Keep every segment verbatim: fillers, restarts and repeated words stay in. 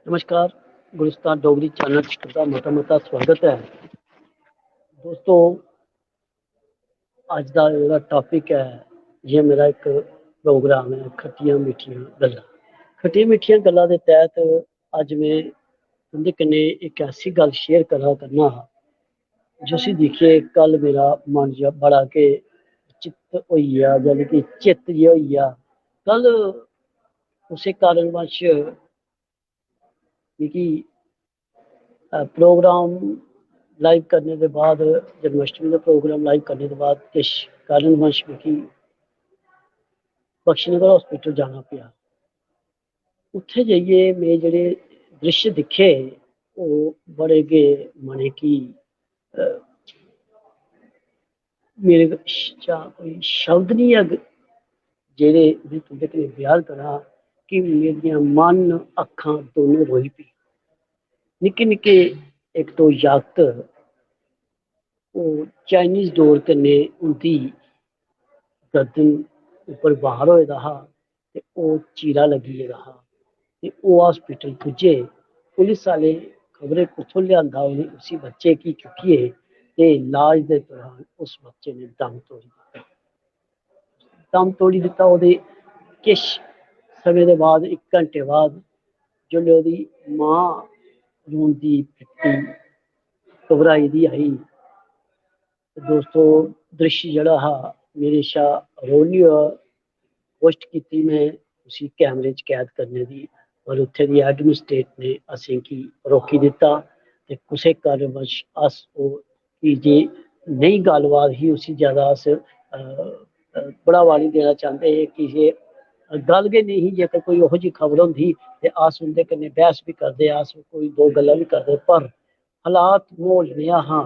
नमस्कार, गुलिस्तान डोगरी चैनल च तुं'दा मता मता स्वागत ऐ। दोस्तो, अज्ज दा जेह्ड़ा टॉपिक ऐ, एह् मेरा इक प्रोग्राम ऐ, खट्टियां मिट्ठियां गल्लां। खट्टियां मिट्ठियां गल्लां दे तैह्त अज्ज में तुं'दे कन्नै इक ऐसी गल्ल शेयर करा करना हा, जिसी दिक्खियै कल मेरा मन जेहा बड़ा गै चित्त होई गेआ, यानी कि चित्त जेहा होई गेआ। कल कुसै कारणवश मिगी, अ, प्रोग्राम लाइव करने दे बाद, जन्माष्टमी दा प्रोग्राम लाइव करने दे बाद किश कारणवश मिगी बख्शीनगर हॉस्पिटल जाना पेआ। उत्थै जाइयै में जेह्ड़े द्रिश्श दिक्खे, ओह् बड़े गै मनै गी, अ, मेरे कशा कोई शब्द निं हैग, जेह्ड़े में तुं'दे कन्नै बयान करां कि मेरियां मन, अक्खां दोनों रोई पे। निक्के निक्के इक दो जागत, ओह् चाइनीज डोर कन्नै उं'दी गर्दन उप्पर बार होए दा हा ते ओह् चीरा लग्गी गेदा हा ते ओह् हॉस्पिटल पुज्जे। पुलिस आह्ले खबरै कुत्थों लेआंदा उ'नें उसी बच्चे गी चुक्कियै ते इलाज दे दौरान उस बच्चे ने दम तोड़ी दित्ता। दम तोड़ी दित्ता। ओह्दे किश समें दे बाद, इक घैंटे बाद, जिसलै ओह्दी मां लून दी पिट्टी घबराई दी आई, ते दोस्तो, द्रिश्श जेह्ड़ा हा, मेरे शा रौह्‌नी होआ कोशट कीती में उसी कैमरे च कैद करने दी, पर उत्थै दी एडमिनिस्ट्रेट ने असेंगी रोकी दित्ता ते कुसै कारणवश अस ओह्, की जे नेही गल्लबात ही, उसी ज्यादा अस, अ, अ, बढ़ावा निं देना चांह्दे हे, की जे गल्ल गै नेईं ही। जेकर कोई ओहो जेही खबर होंदी ते अस उं'दे कन्नै बैह्स बी करदे, अस कोई दो गल्लां बी करदे, पर हालात, म्हौल नेहा हा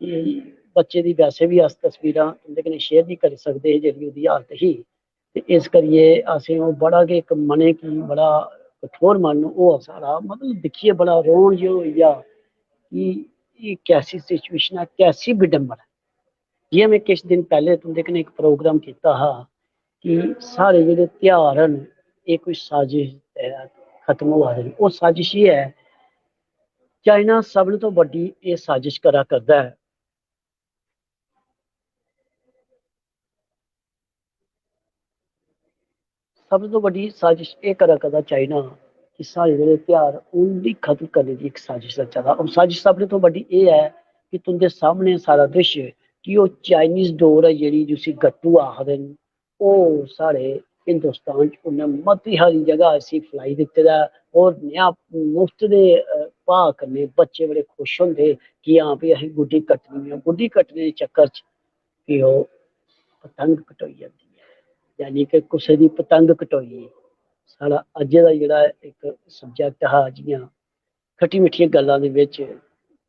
कि बच्चे दी वैसे बी अस तस्वीरां तुं'दे कन्नै शेयर निं करी सकदे हे, जेह्ड़ी ओह्दी हालत ही। ते इस करियै असें ओह् बड़ा गै इक मनै गी बड़ा कठोर मन होआ साढ़ा, मतलब, दिक्खियै बड़ा रोन जेहा होई गेआ कि एह् कैसी सिचुएशन ऐ, कैसी विडंबना ऐ। जि'यां में किश दिन पैह्ले तुं'दे कन्नै इक प्रोग्राम कीता हा कि साढ़े जेह्ड़े तेहार न, एह् कोई साजिश दे तैह्त खत्म होआ दे न। ओह् साजिश एह् ऐ, चाइना सभनें तो बड्डी एह् साजिश करा करदा ऐ। सभनें तो बड्डी साजिश एह् करा करदा चाइना कि साढ़े जेह्ड़े तेहार, उं'दी खत्म करने दी इक साजिश रचा दा। और साजिश सभनें तो बड्डी एह् ऐ कि तुं'दे सामने सारा दृश्य कि ओह् चाइनीज डोर ऐ जेह्ड़ी, जिसी गट्टू आखदे न, ओह् साढ़े हिंदुस्तान च उ'न्नै मती हारी जगह इसी फैलाई दित्ते दा ऐ। और नेहा मुफ्त दे, अ, भाऽ कन्नै बच्चे बड़े खुश होंदे कि हां भई असें गुड्डी कट्टनी ऐ। गुड्डी कट्टने दे चक्कर च फ्ही ओह् पतंग कटोई जंदी ऐ, यानी कि कुसै दी पतंग कटोई। साढ़ा अज्जै दा जेह्ड़ा इक subject हा, जि'यां खट्टी मिट्ठियां गल्लां दे बिच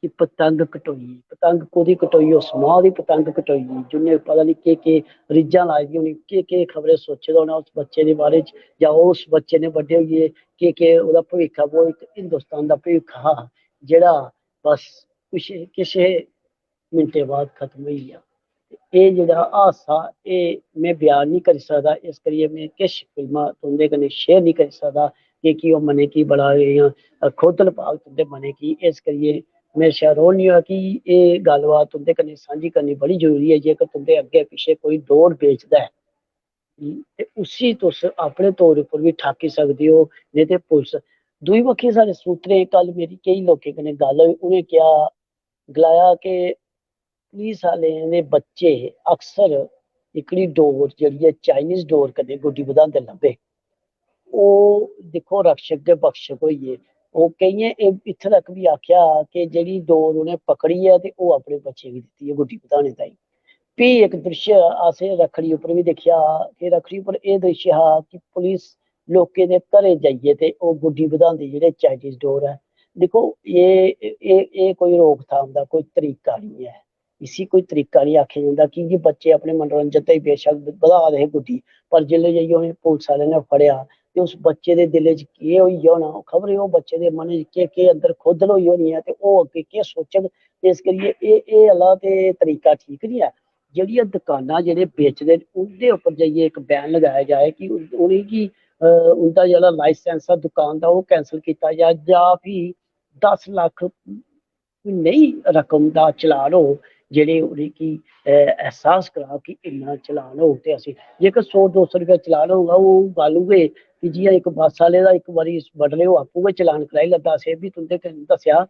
कि पतंग कटोई, पतंग कोह्दी कटोई? उस मां दी पतंग कटोई, जिन्ने पता निं केह् केह् रीझां लाई दियां होनियां, केह् केह् खबरै सोचे दा होना उस बच्चे दे बारे च, जां ओह् उस बच्चे ने बड्डे होइयै केह् केह् ओह्दा भविक्ख ऐ। ओह् इक हिंदुस्तान दा भविक्ख हा, जेह्ड़ा बस कुछ किश मिंटें बाद खत्म होई गेआ। ते एह् जेह्ड़ा हादसा, एह् में बयान निं करी सकदा, इस करियै में किश फिल्मां तुं'दे कन्नै शेयर निं करी सकदा, की कि ओह् मनै गी बड़ा इ'यां, अ, खोदल पाग तुं'दे मनै गी। इस करियै मेरे शा रौह् निं होआ कि एह् गल्लबात तुं'दे कन्नै सांझी करनी बड़ी जरूरी ऐ। जेकर तुं'दे अग्गें पिच्छें कोई डोर बेचदा ऐ, ते उसी तुस अपने तौर उप्पर बी ठाकी सकदे ओ, नेईं ते पुलस। दूई बक्खी साढ़े सूत्रें, कल मेरी केई लोकें कन्नै गल्ल होई, उ'नें क्या गलाया कि पुलिस आह्लें दे बच्चे अक्सर एह्कड़ी डोर जेह्ड़ी ऐ, चाइनीज डोर कन्नै गुड्डी बधांदे लब्भे। ओह् दिक्खो, रक्षक गै भक्षक होई गे। ओह् केइयें एह् इत्थें तक बी आखेआ कि जेह्ड़ी डोर उ'नें पकड़ी ऐ ते ओह् अपने बच्चें गी दित्ती ऐ गुड्डी बधाने ताईं। फ्ही इक द्रिश्श असें रक्खड़ी उप्पर बी दिक्खेआ कि रक्खड़ी उप्पर एह् द्रिश्श हा कि पुलिस लोकें दे घरें जाइयै ते ओह् गुड्डी बधांदी जेह्ड़े चाइनीज डोर ऐ। दिक्खो, एह्, एह्, एह् कोई रोकथाम दा कोई तरीका निं ऐ। इसी कोई तरीका निं आखेआ जंदा, की जे बच्चे अपने मनोरंजन ताईं बेशक बधा दे हे गुड्डी, पर जिसलै जाइयै उ'नें पुलस आह्लें ने फड़ेआ ते उस बच्चे दे दिलै च केह् होई गेआ होना, खबरै ओह् बच्चे दे मनै च केह्, केह् अंदर खोदल होई होनी ऐ ते ओह् अग्गें केह् सोचग। ते इस करियै एह्, एह् आह्ला ते तरीका ठीक निं ऐ। जेह्ड़ियां दकानां जेह्ड़े बेचदे न, उं'दे उप्पर जाइयै इक बैन लगाया जाए कि उन-, उ'नेंगी अ, उं'दा जेह्ड़ा लाइसेंस ऐ दुकान दा, ओह् कैंसल कीता जा, जां फ्ही दस लक्ख नेही रकम दा चलान होग, जेह्ड़े उ'नेंगी, अ, एहसास कराग कि इन्ना चलान होग ते असें, जेकर सौ दो सौ रपेआ चलान होग, ओह् गल्ल उ'ऐ कि जि'यां इक बस आह्ले दा इक बारी बडलै ओह् आपूं गै चलान कराई लैंदा। असें बी तुं'दे कन्नै दस्सेआ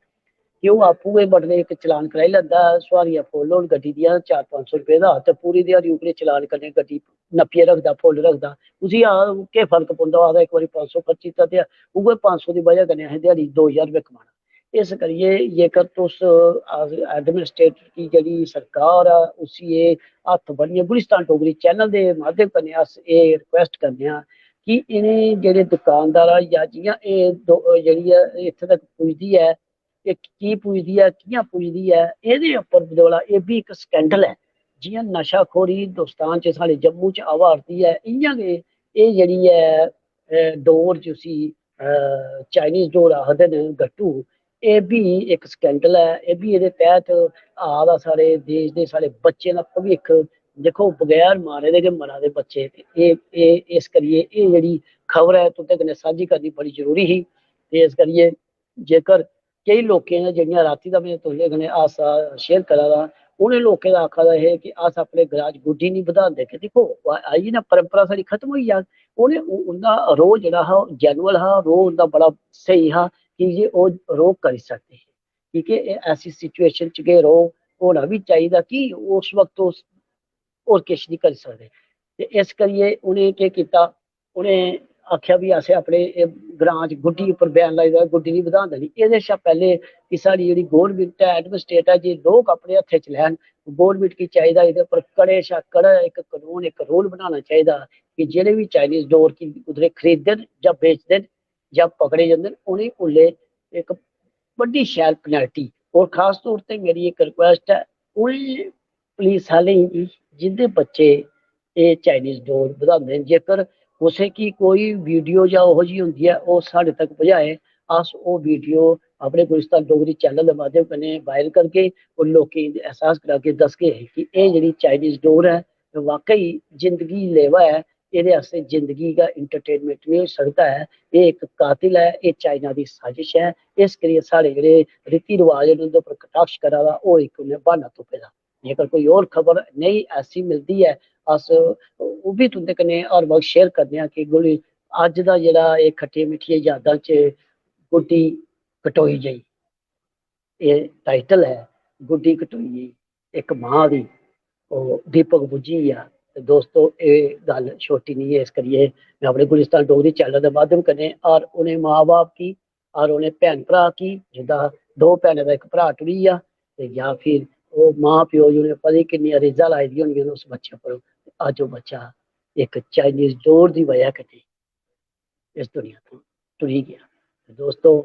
कि ओह् आपूं गै बडलै इक चलान कराई लैंदा, सोआरियां फुल्ल होन गड्डी दियां, चार पंज सौ रपेऽ दा, ते पूरी ध्याड़ी ओह्कड़े चलान कन्नै गड्डी नप्पियै रखदा, फुल्ल रखदा। उसी, आ, केह् फर्क पौंदा? ओह् आखदा, "इक बारी पंज सौ खर्ची दित्ता ते उ'ऐ पंज सौ दी बजह कन्नै असें ध्याड़ी दो ज्हार रपेऽ कमाना।" इस करियै जेकर तुस, आ, एडमिनिस्ट्रेटर गी, जेह्ड़ी सरकार ऐ, उसी एह् हत्थ बन्नियै गुलिस्तान डोगरी चैनल दे माध्यम कन्नै अस एह् रिक्वेस्ट करने आं कि इ'नें जेह्ड़े दुकानदार ऐ, जां जि'यां एह् दो-, जेह्ड़ी ऐ, इत्थै तक पुजदी ऐ, एह् की पुजदी ऐ, कि'यां पुजदी ऐ, एह्दे उप्पर बदौला एह् बी इक स्कैंडल ऐ। जि'यां नशाखोरी हिंदुस्तान च, साढ़े जम्मू च आवा 'रदी ऐ, इ'यां गै एह् जेह्ड़ी ऐ, अ, डोर, जिसी, अ, चाइनीज डोर आखदे न, गट्टू, एह् बी इक स्कैंडल ऐ। एह् बी एह्दे तैह्त आ दा, साढ़े देश दे, साढ़े बच्चें दा भविक्ख। दिक्खो, बगैर मारे दे गै मरा दे बच्चे। ते एह्, एह्, इस करियै एह् जेह्ड़ी खबर ऐ, तुं'दे कन्नै सांझी करनी बड़ी जरूरी ही। ते इस करियै जेकर केई लोकें दा, जेह्ड़ियां रातीं दा में तुं'दे कन्नै हादसा शेयर करा दा, उ'नें लोकें दा आखा दा हे कि अस अपने ग्रां च गुड्डी निं बधांदे, कि दिक्खो, आ-, आई ना, परंपरा साढ़ी खत्म होई जाग। उ'नें उ-, उं'दा रोह् जेह्ड़ा हा, ओह् जेन्युअल हा, रोह् उं'दा बड़ा स्हेई हा, की जे ओह् रोह् करी सकदे हे। की के एह् ऐसी सिचुएशन च गै रोह् होना बी चाहिदा कि उस वक्त उस होर किश निं करी सकदे। ते इस करियै उ'नें केह् कीता, उ'नें आखेआ, "भी असें अपने एह् ग्रां च गुड्डी उप्पर बैन लाई दा, गुड्डी निं बधान देनी।" एह्दे शा पैह्ले कि साढ़ी जेह्ड़ी गौरमैंट ऐ, एडमिनिस्ट्रेटर, जे लोक अपने हत्थै च लैन, गौरमैंट गी चाहिदा एह्दे उप्पर कड़े शा कड़ा इक कनून, इक रूल बनाना चाहिदा कि जेह्ड़े बी चाइनीज डोर गी उद्धरे खरीददे न जां बेचदे न जां पकड़े जंदे न, उ'नेंगी उल्ले इक बड्डी शैल पेनल्टी। और खास तौर ते मेरी इक रिक्वेस्ट ऐ उ'नें पुलिस आह्लें गी जिं'दे बच्चे एह् चाइनीज डोर बधांदे न, जेकर कुसै गी कोई वीडियो जां ओहो जी होंदी ऐ, ओह् साढ़े तक पजाए, अस ओह् वीडियो अपने गुलिस्तान डोगरी चैनल दे माध्यम कन्नै वायरल करगे और लोकें गी एहसास करागे, दसगे कि एह् जेह्ड़ी चाइनीज डोर ऐ, एह् वाकई जिंदगी लेवा ऐ। एह्दे आस्तै जिंदगी दा एंटरटेनमेंट निं होई सकदा ऐ। एह् इक कातिल ऐ, एह् चाइना दी साजिश ऐ। इस करियै साढ़े जेह्ड़े रीति रवाज न, उं'दे उप्पर कटाक्ष करा दा, ओह् इक उ'नें ब्हान्ना तुप्पे दा। जेकर कोई होर खबर नेही ऐसी मिलदी ऐ, अस ओह् बी तुं'दे कन्नै हर वक्त शेयर करने आं कि गुली-, अज्ज दा जेह्ड़ा एह् खट्टियां मिट्ठियां यादां च गुड्डी कटोई गेई, एह् टाइटल ऐ, गुड्डी कटोई गेई इक मां दी, ओह् दीपक बुझी गेआ। ते दोस्तो, एह् गल्ल छोटी निं ऐ, इस करियै में अपने गुलिस्तान डोगरी चैनल दे माध्यम कन्नै हर उ'नें मां-बब्ब गी, हर उ'नें भैन-भ्राऽ गी, जिं'दा दो भैनें दा इक भ्राऽ टुरी गेआ, ते जां फिर ओह् मां-प्यो गी उ'नें पता निं किन्नियां रीझां लाई दियां होनियां न उस बच्चे उप्पर। अज्ज ओह् बच्चा इक चाइनीज डोर दी बजह कन्नै इस दुनिया तो टुरी गेआ। ते दोस्तो,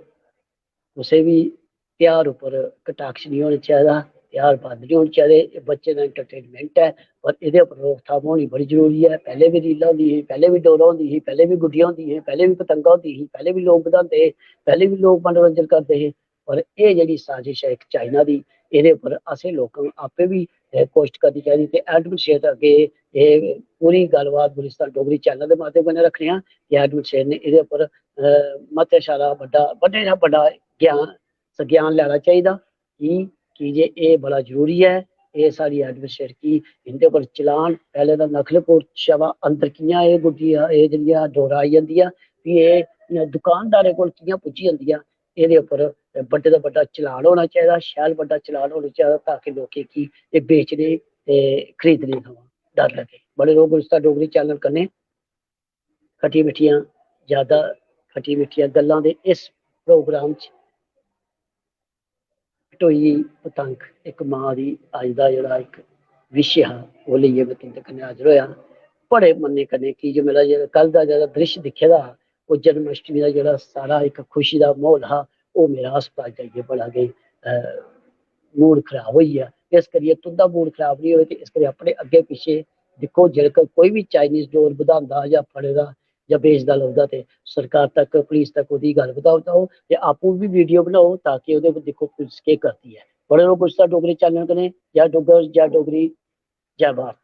कुसै बी त्यहार उप्पर कटाक्ष निं होना चाहिदा, त्यहार बंद निं होने चाहिदे। एह् बच्चें दा एंटरटेनमेंट ऐ, पर एह्दे उप्पर रोकथाम होनी बड़ी जरूरी ऐ। पैह्लें बी रीलां होंदी ही, पैह्लें बी डोरां होंदी ही, पैह्लें बी गुड्डियां होंदी ही, पैह्लें बी पतंगां होंदी ही, पैह्लें बी लोक बधांदे हे, पैह्लें बी लोक मनोरंजन करदे हे। पर एह् जेह्ड़ी साजिश ऐ इक चाइना दी, एह्दे उप्पर असें लोकें आपें बी, अ, कोशट करनी चाहिदी ते एडमिनिस्ट्रेटर अग्गें एह् पूरी गल्लबात गुलिस्तान डोगरी चैनल दे माध्यम कन्नै रक्खने आं कि एडमिनिस्ट्रेटर ने एह्दे उप्पर, अ, मते शा बड्डा, बड्डे शा बड्डा ज्ञान, संज्ञान लैना चाहिदा। की? की जे एह् बड़ा जरूरी ऐ। एह् साढ़ी एडमिनिस्ट्रेटर गी इं'दे उप्पर चलान, पैह्लें तां नखलपुर शा अंदर कि'यां एह् गुड्डी, एह् जेह्ड़ियां डोरां आई जंदियां, फ्ही एह् दुकानदारें कोल कि'यां पुज्जी जंदियां, एह्दे उप्पर बड्डे दा बड्डा चलान होना चाहिदा, शैल बड्डा चलान होना चाहिदा, ताकि लोकें गी एह् बेचने ते खरीदने थमां डर लग्गे। बने र'वो गुलिस्तान डोगरी चैनल कन्नै। खट्टियां मिट्ठियां यादां, खट्टियां मिट्ठियां गल्लां दे इस प्रोग्राम च कटोई पतंग, इक मां दी अज्ज दा जेह्ड़ा इक विशे हा, ओह् लेइयै में तुं'दे कन्नै हाजर होआ। बड़े मन्ने कन्नै, की जे मेरा जेह्ड़ा कल दा जेह्ड़ा दृश्य दिक्खे दा हा, ओह् जन्माष्टमी दा जेह्ड़ा सारा इक खुशी दा म्हौल हा, ओह् मेरा अस्पताल जाइयै बड़ा गै, अ, मूड खराब होई गेआ। इस करियै तुं'दा मूड खराब निं होऐ ते इस करियै अपने अग्गें पिच्छें दिक्खो, जेकर कोई बी चाइनीज डोर बधांदा जां फड़े दा जां बेचदा लभदा ते सरकार तक, पुलिस तक ओह्दी गल्ल बधाओ, बधाओ ते आपूं बी वीडियो बनाओ, ताकि ओह्दे पर दिक्खो पुलिस केह् करदी ऐ। बने र'वो गुलिस्तान डोगरी चैनल कन्नै। जै डुग्गर, जै डोगरी, जै भारत।